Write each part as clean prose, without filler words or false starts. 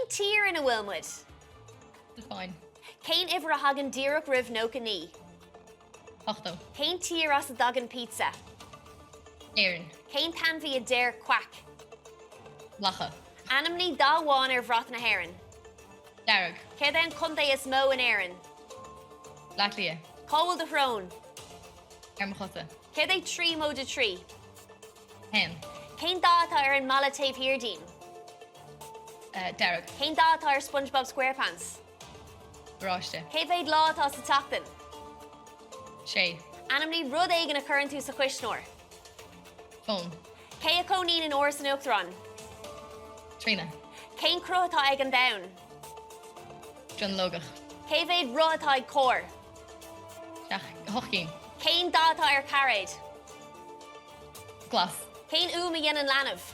Cén tír ina bhfuil muid? Sa Spáinn. Cén uimhir a thagann díreach roimh 99? 80. Cén tír as a dtagann pizza? Éirinn. Cén t-ainmhí a deir quack? Lacha. Ainmnigh dath amháin ar bhrat na hÉireann. Dearg. Céard é an contae is mó in Éirinn? Bleá Cliath. Cá bhfuil do shrón? Ar mo chosa. Céard é 3 móide 3? 1. Cén dath atá ar an mballa taobh thiar dínn? Dearg. Cén dath atá ar SpongeBob SquarePants? Oráiste. Cé mhéad lá atá sa tseachtain? 6. Ainmnigh rud éigin a chuireann tú sa chuisneoir. Fón. Cé a chónaíonn in Áras an Uachtaráin? Tríona. Cén cruth atá ag an domhan? Dronuilleogach. Cé mhéad roth atá ag carr? 8 gcinn. Cén dath atá ar chairéad? Glas. Cén fhuaim a dhéanann leanbh?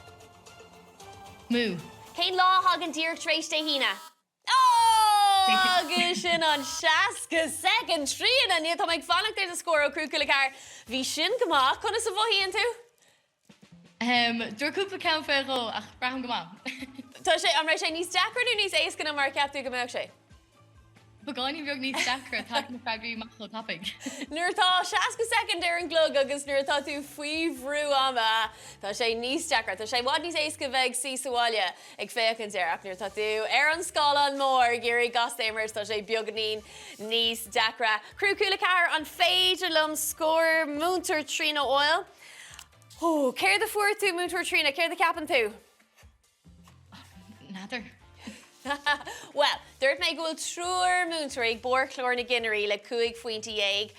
Mú. Cén lá a thagann díreach tar éis Dé hAoine? Agus sin an 60 soicind, Tríona, níl, tá mé ag fanacht ar do scór ó Criú 5 4. Bhí sin go maith. Conas a mhothaíonn tú? Dúirt cúpla ceann faoi dhó ach braithim go maith. Tá sé, an raibh sé níos deacra nó níos éasca ná mar a cheap tú go mbeadh sé? Beagáinín beag níos deacra, tagann na freagraí amach chomh tapaidh. Nuair atá 60 soicind ar an gclog agus nuair atá tú faoi bhrú ama, tá sé níos deacra. Tá sé i bhfad níos éasca bheith ag suí sa bhaile ag féachaint air ach nuair atá tú ar an scáileán mór ag iarraidh gasta a imirt, tá sé beagáinín níos deacra. Criú Cúla 4, an féidir liom scór Múinteoir Tríona a fháil? Ó, céard a fuair tú, Múinteoir Tríona? Céard a cheapann tú? N'fheadar. Bhuel, dúirt mé go bhfuil triúr múinteoirí ag barr chlár na gcinnirí le 15 phointe.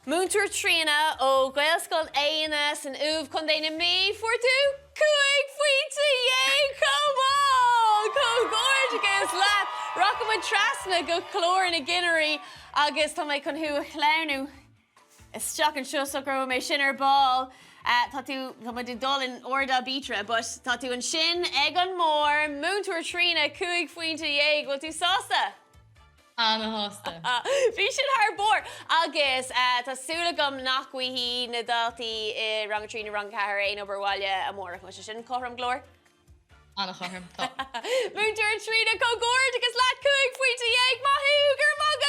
Múinteoir Tríona ó Ghaelscoil Éanna san Uaimh, Contae na Mí, fuair tú 15 phointe chomh maith! Comhghairdeachas leat! Rachaidh muid trasna go clár na gcinnirí agus tá mé chun thú a shleamhnú. Isteach anseo, socróidh mé sin ar ball. Tá tú, tá muid ag dul in ord aibítre, but tá tú ansin ag an mbarr, Múinteoir Tríona, 15 phointe. Bhfuil tú sásta? Ana-shásta. Bhí sin thar barr! Agus tá súil agam nach bhfaighidh na daltaí i Rang 3 nó Rang 4 aon obair bhaile amárach. An bhfuil sé sin cothrom go leor? Ana-chothrom, tá. Múinteoir Tríona, comhghairdeachas leat, 15 phointe! Maith thú! Go raibh maith agat!